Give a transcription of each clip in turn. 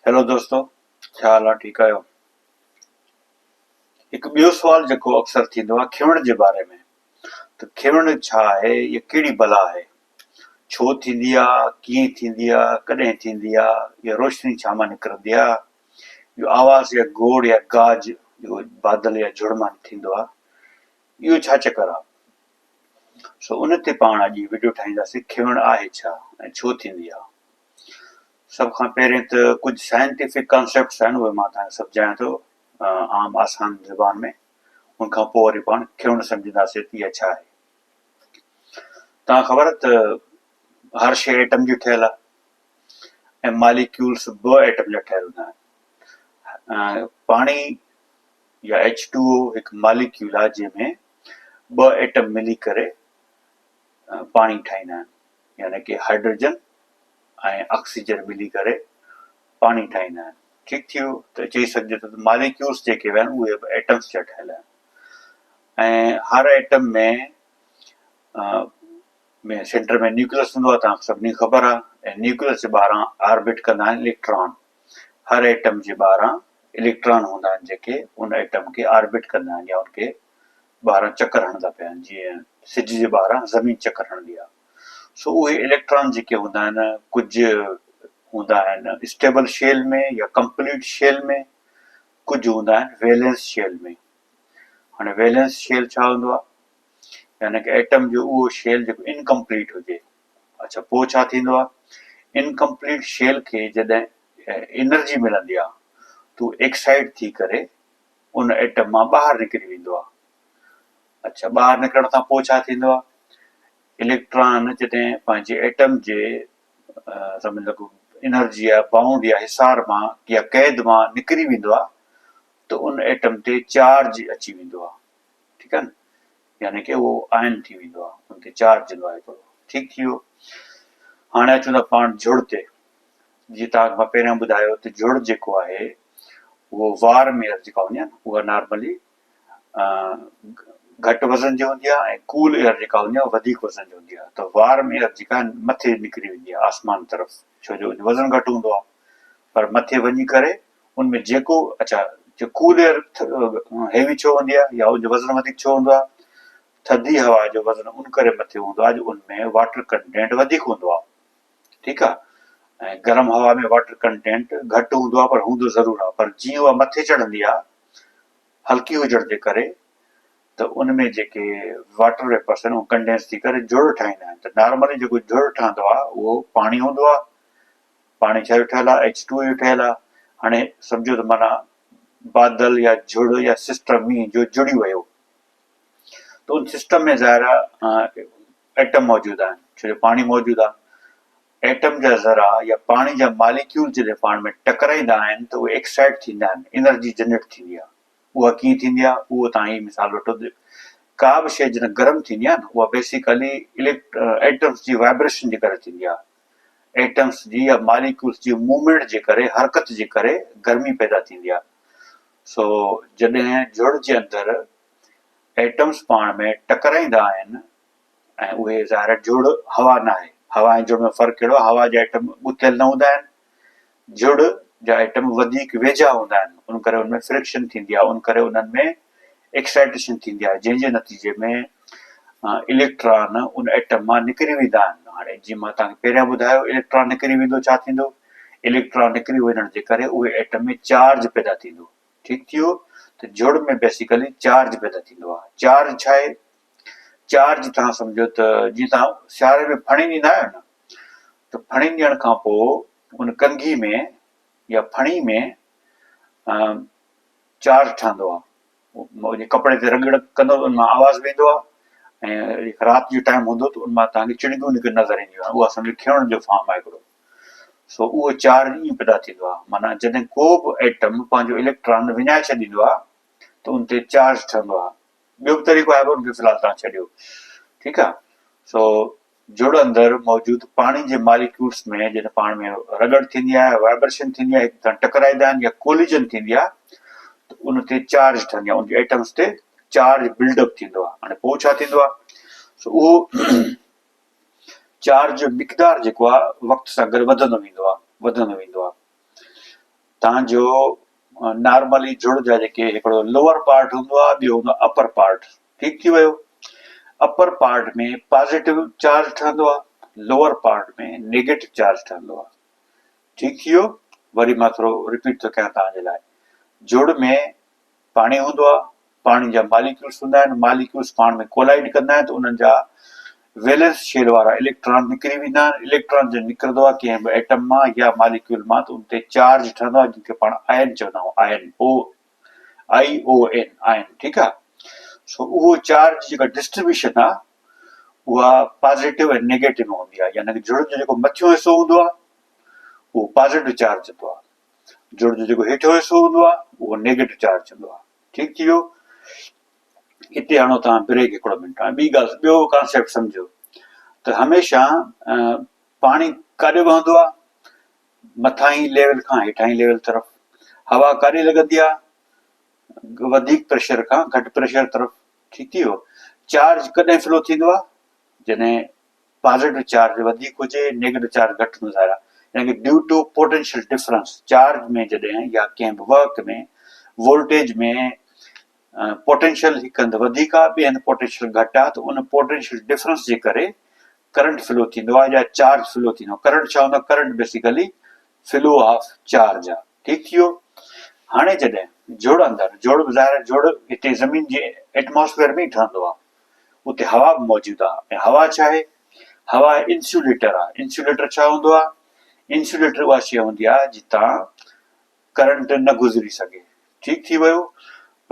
Hello دوستو ڇا حال آ ٺيڪ آهيو هڪ ٻيو سوال جيڪو اڪثر ٿيندو آهي کيوڻ جي باري ۾ ته کيوڻ ڇا آهي يا ڪهڙي بلا آهي ڇو ٿيندي آ ڪيئن ٿيندي آ ڪڏهن ٿيندي آ يا روشني ڇا مان نڪرندي آ اهو آواز يا گوڙ يا گاج جيڪو بادل يا جھڙ مان ٿيندو آ اهو ڇا چڪر آ سو ان تي پاڻ اڄ وڊيو ٺاهينداسين کيوڻ آهي ڇا ۽ ڇو ٿيندي آ سڀ کان پهرين ته ڪجهه سائنٽيفڪ ڪانسيپٽس آهن اهي مان توهان کي سمجهايان ٿو عام آسان زبان ۾ ان کان پوء وري پاڻ کيوڻ سمجهنداسين ته اها ڇا آهي. توهان کي خبر آهي ته هر شيء ايٽم جي ٺهيل آهي ۽ ماليڪيولس به ايٽم جا ٺهيل هوندا آهن. پاڻي يا ايڇ ٽو او هڪ ماليڪيول آهي جنهن ۾ ٻه ايٽم ملي ڪري پاڻي ٺاهيندا آهن يعني ڪي هائڊروجن ۽ آڪسيجن ملي ڪري پاڻي ٺاهيندا آهن. ٺيڪ ٿي ويو ته چئي سگهجي ٿو ته ماليڪيولس جيڪي به آهن اهي به ايٽمس جا ٺهيل آهن ۽ هر ايٽم ۾ ۾ سينٽر ۾ نيوڪليس هوندو آهي توهان کي سڀني کي خبر آهي ۽ نيوڪليس جي ٻاهران آربٽ ڪندا آهن اليڪٽران هر ايٽم جي ٻاهران اليڪٽران هوندا آهن جيڪي ان ايٽم کي آربٽ ڪندا آهن يا ان کي ٻاهران چڪر هڻندا پيا آهن جيئن سج جي ٻاهران زمين چڪر هڻندي آهي سو اهي اليڪٽران جيڪي هوندا آهن ڪجهه هوندا آهن اسٽيبل شيل ۾ يا ڪمپليٽ شيل ۾ ڪجهه هوندا آهن ويلنس شيل ۾ هاڻي ويلنس شيل ڇا هوندو آهي يعني ڪي ايٽم جو اهو شيل جيڪو انڪمپليٽ هجي اڇا پوء ڇا ٿيندو آهي انڪمپليٽ شيل کي جڏهن انرجي ملندي آهي تو ايڪسائيٽ ٿي ڪري ان ايٽم مان ٻاهر نڪري ويندو آهي اڇا ٻاهر نڪرڻ کان پوء ڇا ٿيندو آهي اليڪٽران جڏهن پنهنجي ايٽم جي سمجھ لڳو انرجي يا بائونڊ يا حصار مان يا قيد مان نڪري ويندو آهي ته ان ايٽم تي چارج اچي ويندو آهي ٺيڪ آهي نه يعني ڪي اهو آئن ٿي ويندو آهي ان تي چارج ايندو آهي هڪڙو ٺيڪ ٿي ويو هاڻي اچون ٿا پاڻ جھڙ تي جيئن توهان کي مان پهريان ٻڌايو ته جھڙ جيڪو آهي اهو وارم ايئر جيڪا هوندي آهي نه اها نارملي گهٽ وزن جي هوندي آهي ۽ ڪول ايئر جيڪا هوندي آهي وڌيڪ وزن جي هوندي آهي ته وارم ايئر جيڪا مٿي نڪري ويندي آهي آسمان طرف ڇو جو ان جو وزن گهٽ هوندو آهي پر مٿي وڃي ڪري ان ۾ جيڪو اڇا جو ڪول ايئر هيوي ڇو هوندي آهي يا ان جو وزن وڌيڪ ڇو هوندو آهي ٿڌي هوا جو وزن ان ڪري مٿي هوندو آهي جو ان ۾ واٽر ڪنٽينٽ وڌيڪ هوندو آهي ٺيڪ آهي ۽ گرم هوا ۾ واٽر ڪنٽينٽ گهٽ هوندو آهي پر هوندو ضرور آهي پر جيئن اها مٿي چڙهندي آهي هلڪي هجڻ جي ڪري ته ان ۾ جيڪي واٽر ويپرس آهن اهي ڪنڊينس ٿي ڪري جهڙ ٺاهيندا آهن ته نارملي جيڪو جهڙ ٺهندو آهي اهو پاڻي هوندو آهي پاڻي ڇا جو ٺهيل آهي ايڇ ٽو او جو ٺهيل آهي هاڻي سمجهو ته معنيٰ بادل يا جهڙ يا سسٽم مينهن جو جڙي ويو ته ان سسٽم ۾ ظاهر آهي ايٽم موجود آهن ڇو جو پاڻي موجود آهي ايٽم جا ذرا يا پاڻي جا ماليڪيول جڏهن پاڻ ۾ ٽڪرائيندا آهن ته اهي ايڪسائيٽ ٿيندا آهن، انرجي جنريٽ ٿيندي آهي. اها ڪيئن ٿيندي آهي؟ اهو توهان هي مثال وٺو ته ڪا به شيء جڏهن گرم ٿيندي آهي نه اها بيسيڪلي ايٽمس جي وائبريشن جي ڪري ٿيندي آهي. ايٽمس جي يا ماليڪيولس جي موومينٽ جي ڪري، حرڪت جي ڪري گرمي پيدا ٿيندي آهي. سو جڏهن جڙ جي اندر ايٽمس پاڻ ۾ ٽڪرائيندا آهن ۽ اهي ظاهر آهي جھڙ هوا ناهي. هوا ۽ جھڙ ۾ فرق ڪهڙو آهي؟ هوا جا ائٽم ڳٿيل نه هوندا آهن. جھڙ جا ائٽم وڌيڪ ويجها هوندا آهن، ان ڪري ان ۾ فرڪشن ٿيندي آهي، ان ڪري انهن ۾ ايڪسائيٽيشن ٿيندي آهي، جنهن جي نتيجي ۾ اليڪٽران ان ائٽم مان نڪري ويندا آهن. هاڻي جيئن مان توهان کي پهريان ٻڌايو اليڪٽران نڪري ويندو ڇا ٿيندو؟ اليڪٽران نڪري وڃڻ جي ڪري اهي ائٽم ۾ چارج پيدا ٿيندو. ٺيڪ ٿي ويو ته جھڙ ۾ بيسيڪلي چارج پيدا ٿيندو آهي. چارج ڇا آهي؟ چارج توهان سمجهو ته جيئن توهان سياري ۾ ڦڻي ڏيندا آهيو نه ته ڦڻي ڏيڻ کان پوء ان ڪنگهي ۾ يا ڦڻي ۾ چارج ٺهندو آهي ان ڪپڙي تي رڳڙ ڪندو ان مان آواز به ايندو آهي ۽ رات جو ٽائيم هوندو ته ان مان توهان کي چڻگيون نڪر نظر اينديون آهن اها سمجهو کيڻ جو فارم آهي هڪڙو سو اهو چارج ائين پيدا ٿيندو آهي معنيٰ جڏهن ڪو به ايٽم پنهنجو اليڪٽران وڃائي ڇڏيندو آهي ته ان تي چارج ٺهندو آهي ٻيو به طريقو آهي پر ان کي في الحال توهان ڇڏيو ٺيڪ آهي سو جڙ اندر موجود پاڻي جي ماليڪيولس ۾ جڏهن پاڻ ۾ رڳڙ ٿيندي آهي وائبريشن ٿيندي آهي هڪ سان ٽڪرائيندا آهن يا ڪوليجن ٿيندي آهي ته ان تي چارج ٺهندي آهي ان جي ايٽمس تي چارج بلڊ اپ ٿيندو آهي هاڻي پوء ڇا ٿيندو آهي سو اهو چارج جو مقدار جيڪو آهي وقت سان گڏ وڌندو ويندو آهي وڌندو ويندو آهي. تان جو نارملي جڙ جا جيڪي هڪڙو لوئر پارٽ هوندو آهي ٻيو هوندو آهي اپر پارٽ ٺيڪ ٿي ويو اپر پارٽ ۾ پازيٽو چارج ٺهندو آهي لوئر پارٽ ۾ نيگيٽو چارج ٺهندو آهي ٺيڪ ٿي ويو وري مان ٿورو رپيٽ ٿو ڪيان توهان جي لاء جڙ ۾ پاڻي هوندو آهي پاڻي جا ماليڪيولس هوندا آهن ماليڪيولس پاڻ ۾ ڪولائيڊ ڪندا آهن ته انهن جا ويلنس شيل وارا اليڪٽران نڪري ويندا آهن اليڪٽران جڏهن نڪرندو آهي ڪنهن به ايٽم مان يا ماليڪيول مان ته ان تي چارج ٺهندو آهي جن کي پاڻ آئن چوندا آهيون ion O I O N ion ٺيڪ آهي سو اهو چارج جيڪا ڊسٽريبيوشن آهي اها پازيٽو ۽ نيگيٽو ۾ هوندي آهي يعني جڙ جو جيڪو مٿيون حصو هوندو آهي اهو پازيٽو چارج هوندو آهي جڙ جو جيڪو هيٺيون حصو هوندو آهي اهو نيگيٽو چارج هوندو آهي ٺيڪ ٿي ويو اتي هڻو توهان بريڪ هڪڙو منٽ ۽ ٻي ڳالهه ٻيو ڪانسيپٽ سمجهو ته هميشه پاڻي ڪاڏي وهندو آهي مٿاهين ليول کان هيٺاهين ليول طرف هوا ڪاڏي لڳندي آهي وڌيڪ پريشر کان گهٽ پريشر طرف ٺيڪ ٿي ويو چارج ڪڏهن فلو ٿيندو آهي جڏهن پازيٽو چارج وڌيڪ هجي نيگيٽو چارج گهٽ هوندو ظاهر آهي يعني ڪه due to potential difference charge ۾ جڏهن يا ڪنهن به وهڪ ۾ وولٽيج ۾ پوٽينشل هڪ هنڌ وڌيڪ آهي ٻئي هنڌ پوٽينشل گهٽ آهي ته ان پوٽينشل ڊفرنس جي ڪري ڪرنٽ فلو ٿيندو آهي يا چارج فلو ٿيندو آهي ڪرنٽ ڇا هوندو آهي current basically flow of charge آهي ٺيڪ ٿي ويو هاڻي جڏهن جوڙ اندر جوڙ به ظاهر آهي جوڙ هتي زمين جي ايٽماسفيئر ۾ ئي ٺهندو آهي اتي هوا به موجود آهي ۽ هوا ڇا آهي هوا انسوليٽر آهي انسوليٽر ڇا هوندو آهي انسوليٽر اها شيء هوندي آهي جتان ڪرنٽ نه گذري سگهي. ٺيڪ ٿي ويو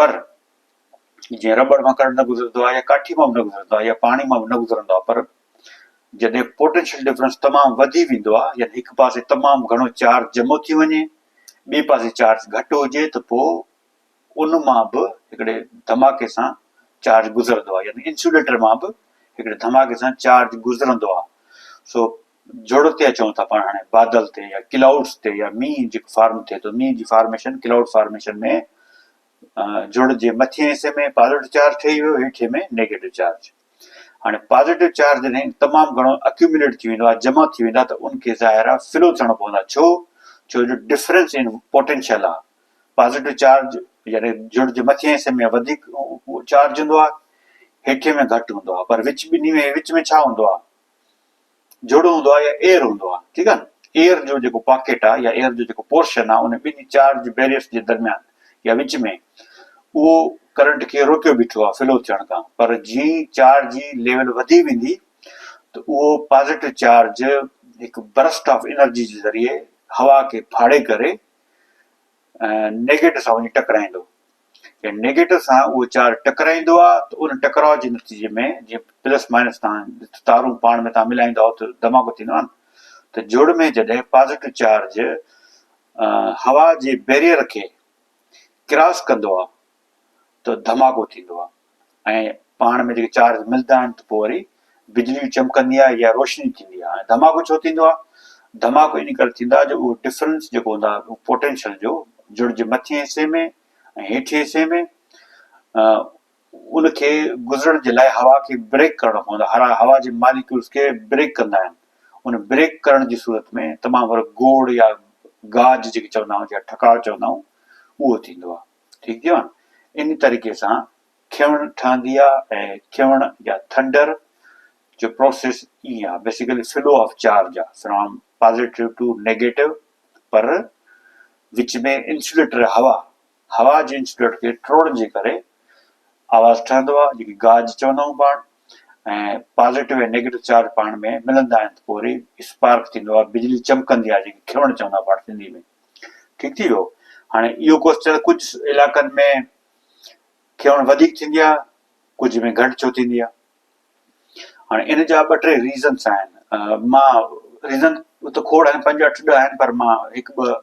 پر جيئن رٻڙ مان ڪرنٽ نه گذرندو آهي يا ڪاٺي مان به نه گذرندو آهي يا پاڻي مان به نه گذرندو آهي پر جڏهن پوٽينشل ڊفرنس تمام وڌي ويندو آهي يعني هڪ پاسي تمام گهڻو چارج جمع ٿي وڃي ٻئي پاسي چارج گهٽ هجي ته پوء ان مان به هڪڙي ڌماڪي سان چارج گذرندو آهي يعني انسوليٽر مان به هڪڙي ڌماڪي سان چارج گذرندو آهي سو جهڙ تي اچون ٿا پاڻ هاڻي بادل تي يا ڪلائوڊس تي يا مينهن جيڪو فارم ٿئي ٿو مينهن جي فارميشن ڪلائوڊ فارميشن ۾ جهڙ جي مٿين حصي ۾ پازيٽو چارج ٺهي ويو هيٺين ۾ نيگيٽو چارج هاڻي پازيٽو چارج جڏهن تمام گهڻو اڪيوميوليٽ ٿي ويندو آهي جمع ٿي ويندا ته ان کي ظاهر آهي فلو ٿيڻو پوندو آهي ڇو ڇو جو ڊفرنس ان پوٽينشل آهي پازيٽو چارج يعني جهڙ جي مٿين حصي ۾ وڌيڪ چارج هوندو آهي هيٺين ۾ گهٽ هوندو آهي پر وچ ٻنهي ۾ وچ ۾ ڇا هوندو آهي جهڙو هوندو آهي يا ايئر هوندو آهي ٺيڪ آهي نه ايئر جو جيڪو پاڪيٽ آهي يا ايئر جو جيڪو پورشن آهي ان ٻنهي چارج بيريئرس جي درميان يا وچ ۾ اهو ڪرنٽ کي روڪيو بيٺو آهي فلو ٿيڻ کان پر جيئن ئي چارج جي ليول وڌي ويندي ته اهو پازيٽو چارج هڪ برسٽ آف انرجي جي ذريعي هوا کي ڦاڙي ڪري نيگيٽو سان وڃي ٽڪرائيندو يا نيگيٽو سان اهو چارج ٽڪرائيندو آهي ته ان ٽڪراء جي نتيجي ۾ جيئن پلس مائنس تان تارون پاڻ ۾ تان ملائيندا آهيو ته ڌماڪو ٿيندو آهي نه ته جوڙ ۾ جڏهن پازيٽو چارج هوا جي بيريئر کي ڪراس ڪندو آهي ته ڌماڪو ٿيندو آهي ۽ پاڻ ۾ جيڪي چارج ملدا آهن ته پوء وري بجلي چمڪندي آهي يا روشني ٿيندي آهي ۽ ڌماڪو ڇو ٿيندو آهي ڌماڪو ان ڪري ٿيندو آهي جو اهو ڊفرنس جيڪو هوندو آهي پوٽينشل جو جڙ جي مٿين حصي ۾ ۽ هيٺين حصي ۾ ان کي گذرڻ جي لاء هوا کي بريڪ ڪرڻو پوندو آهي هوا جي ماليڪيولز کي بريڪ ڪندا آهن ان بريڪ ڪرڻ جي صورت ۾ تمام وڏو گوڙ يا گاج جيڪي چوندا آهيون يا ٺڪاء چوندا آهيون اهو ٿيندو آهي ٺيڪ ٿيو ان طريقي سان کيوڻ ٺهندي آهي ۽ کيوڻ يا ٿنڊر جو پروسيس ائين آهي بيسيڪلي فلو آف چارج آهي فرام پازيٽو ٽو نيگيٽو پر وچ ۾ انسوليٽر هوا، هوا جي انسوليٽر کي ٽوڙڻ جي ڪري آواز ٺهندو آهي جيڪي گاج چوندا آهيون پاڻ ۽ پازيٽو ۽ نيگيٽو چارج پاڻ ۾ ملندا آهن ته پوء وري اسپارڪ ٿيندو آهي بجلي چمڪندي آهي جيڪي کيوڻ چوندا آهيون پاڻ سنڌي ۾ ٺيڪ ٿي ويو هاڻي اهو ڪوسچن ڪجهه علائقن ۾ کيوڻ وڌيڪ ٿيندي آهي ڪجهه ۾ گهٽ ڇو ٿيندي آهي هاڻي ان جا ٻه ٽي ريزنس آهن مان ريزن ته کوڙ آهن پنج اٺ ڏهه آهن پر مان هڪ ٻه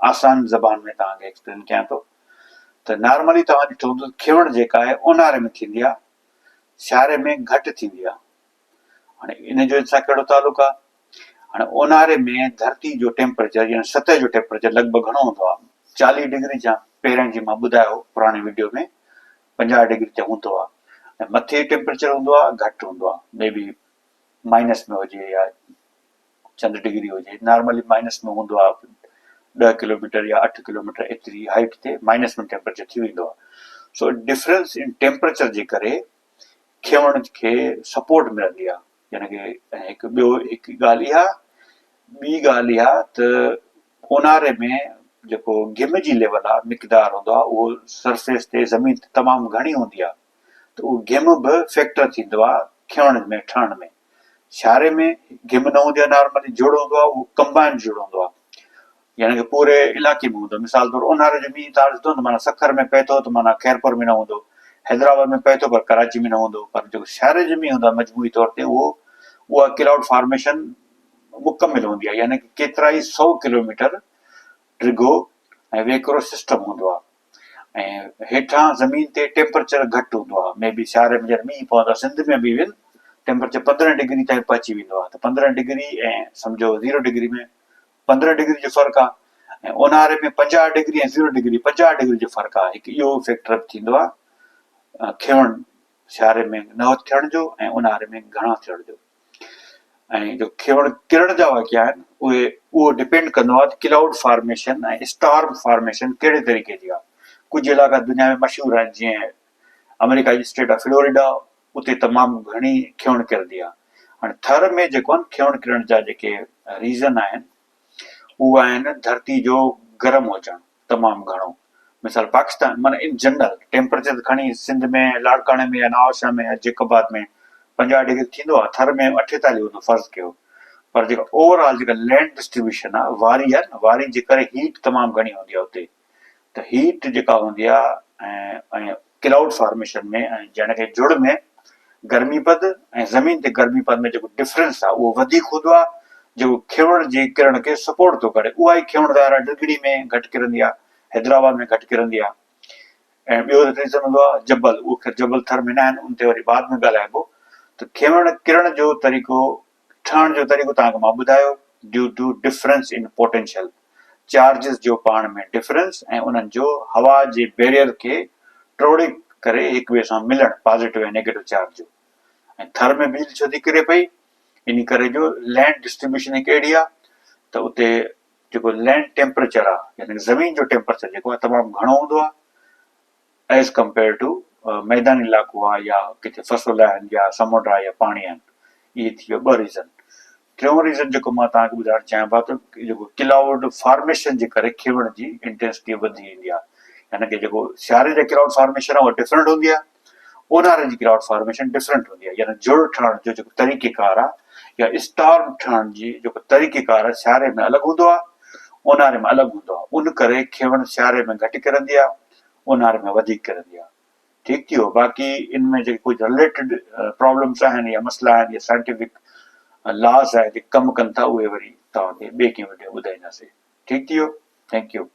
آسان زبان ۾ توهان کي ايڪسپلين ڪيان ٿو ته نارملي توهان ڏٺو هوندو کيوڻ جيڪا آهي اونهاري ۾ ٿيندي آهي سياري ۾ گهٽ ٿيندي آهي هاڻي ان جو ان سان ڪهڙو تعلق آهي هاڻي اونهاري ۾ ڌرتي جو ٽيمپريچر يعني سطح جو ٽيمپريچر لڳ ڀڳ گهڻو هوندو آهي 40 ڊگري جا پهريان جي مان ٻڌايو پراڻي ويڊيو ۾ 50 ڊگري تي هوندو آهي ۽ مٿي ٽيمپريچر هوندو آهي گهٽ هوندو آهي مي بي مائنس ۾ هجي يا چند ڊگري هجي نارملي مائنس ۾ هوندو آهي ڏهه ڪلوميٽر يا اٺ ڪلوميٽر ايتري هائيٽ تي مائنس ۾ ٽيمپريچر ٿي ويندو آهي. سو ڊفرنس ان ٽيمپريچر جي ڪري کيوڻ کي سپورٽ ملندي آهي. يعني ڪي هڪ ٻيو هڪ ڳالهه اها، ٻي ڳالهه اها ته اونهاري ۾ جيڪو گهم جي ليول آهي، مقدار هوندو آهي، اهو سرفيس تي زمين تي تمام گهڻي هوندي آهي ته اهو گهم به فيڪٽر ٿيندو آهي کيوڻ ۾ ٺهڻ ۾. سياري ۾ گهم نه هوندي آهي نارملي جڙ هوندو آهي اهو ڪمبائنڊ جڙ هوندو آهي يعني ڪي پوري علائقي ۾ هوندو مثال طور اونهاري جو مينهن تار ڏسندو ته معنيٰ سکر ۾ پئي ٿو ته معنيٰ خيرپور ۾ نه هوندو، حيدرآباد ۾ پئي ٿو پر ڪراچي ۾ نه هوندو پر جيڪو سياري جو مينهن هوندو آهي مجموعي طور تي اهو اها ڪلائوڊ فارميشن مڪمل هوندي آهي يعني ڪي ڪيترائي سو ڪلوميٽر ڊگهو ۽ ويڪرو سسٽم هوندو آهي. ۽ هيٺان زمين تي ٽيمپريچر گهٽ هوندو آهي مي بي سياري ۾ جڏهن مينهن پوندو آهي سنڌ ۾ به ايون ٽيمپريچر 15 ڊگري تائين پهچي ويندو آهي ته 15 ڊگري ۽ سمجهو زيرو ڊگري ۾ 15 ڊگري جو فرق آهي ۽ اونهاري ۾ 50 ڊگري ۽ زيرو ڊگري 50 ڊگري جو فرق آهي. هڪ اهو فيڪٽر به ٿيندو آهي کيوڻ سياري ۾ نه ٿيڻ جو ۽ اونهاري ۾ گهڻا ٿيڻ جو. ۽ جو کيوڻ ڪرڻ جا واقعا آهن اهي اهو ڊپينڊ ڪندو آهي ته ڪلائوڊ فارميشن ۽ اسٽارم فارميشن ڪهڙي طريقي جي آهي. ڪجهه علائقا دنيا ۾ مشهور آهن جيئن آمريڪا جي اسٽيٽ آهي فلوريڊا اتي تمام گهڻي کيوڻ ڪرندي آهي. هاڻي ٿر ۾ جيڪو آهن کيوڻ ڪرڻ جا جيڪي ريزن آهن اهو آهن ڌرتي جو گرم هجڻ. تمام گهڻو مثال پاڪستان معنيٰ ان جنرل ٽيمپريچر ته کڻي سنڌ ۾ لاڙڪاڻي ۾ يا نوابشاهه ۾ يا جيڪب آباد ۾ 50 ڊگري ٿيندو آهي ٿر ۾ 48 هوندو فرض ڪيو پر جيڪا اوور آل جيڪا لينڊ ڊسٽريبيوشن آهي واري آهي نه واري جي ڪري هيٽ تمام گهڻي هوندي آهي اتي ته هيٽ جيڪا هوندي آهي ۽ ڪلائوڊ فارميشن ۾ ۽ جنهن کي جڙ ۾ گرمي پد ۽ زمين تي گرمي پد ۾ جيڪو ڊفرنس آهي اهو وڌيڪ هوندو آهي جيڪو کيوڻ جي ڪرڻ کي سپورٽ ٿو ڪري. اها ئي کيوڻ ظاهر آهي ڊگهڙي ۾ گهٽ ڪرندي آهي، حيدرآباد ۾ گهٽ ڪرندي آهي ۽ ٻيو ريزن هوندو آهي جبل، اهو خير جبل ٿر ۾ نه آهن ان تي وري بعد ۾ ڳالهائبو ته کيوڻ ڪرڻ جو طريقو ٺهڻ جو طريقو توهان کي مان ٻڌايو due to difference in potential charges جو پاڻ ۾ ڊفرنس ۽ انهن جو هوا جي بيريئر کي ٽوڙي ڪري هڪ ٻئي سان ملڻ پازيٽو ۽ نيگيٽو چارج جو ۽ ٿر ۾ بجلي ڇو ٿي ڪري پئي انهي ڪري جو لينڊ ڊسٽريبيوشن هڪ اهڙي آهي ته اتي جيڪو لينڊ ٽيمپريچر آهي يعني زمين جو ٽيمپريچر جيڪو آهي تمام گهڻو هوندو آهي ايز ڪمپيئر ٽو ميداني علائقو آ يا ڪٿي فصل آهن يا سمنڊ آ يا پاڻي آهن. اهي ٿي ويا ٻه ريزن. ٽيون ريزن جيڪو مان توهان کي ٻڌائڻ چاهيان پيو ته جيڪو ڪلائوڊ فارميشن جي ڪري کيوڻ جي انٽينسٽي وڌي ويندي آ يعني ڪي جيڪو سياري جا ڪلائوڊ فارميشن آ اها ڊفرنٽ هوندي آ اونهاري جي ڪلائوڊ فارميشن ڊفرنٽ هوندي آ يعني جڙ ٺهڻ جو جيڪو طريقي ڪار آ يا اسٽارم ٺهڻ جي جيڪو طريقي ڪار آ سياري ۾ الڳ هوندو آ اونهاري ۾ الڳ هوندو آ ان ڪري کيوڻ سياري ۾ گهٽ ڪرندي آ اونهاري ۾ وڌيڪ ڪرندي آهي. ٺيڪ ٿي ويو باقي ان ۾ جيڪي ڪجهه رليٽيڊ پرابلمس آهن يا مسئلا آهن يا سائنٽيفڪ لاز آهن جيڪي ڪم ڪن ٿا اهي وري توهان کي ٻئي ڪنهن وڊيو ۾ ٻڌائينداسين. ٺيڪ ٿي ويو. Thank you.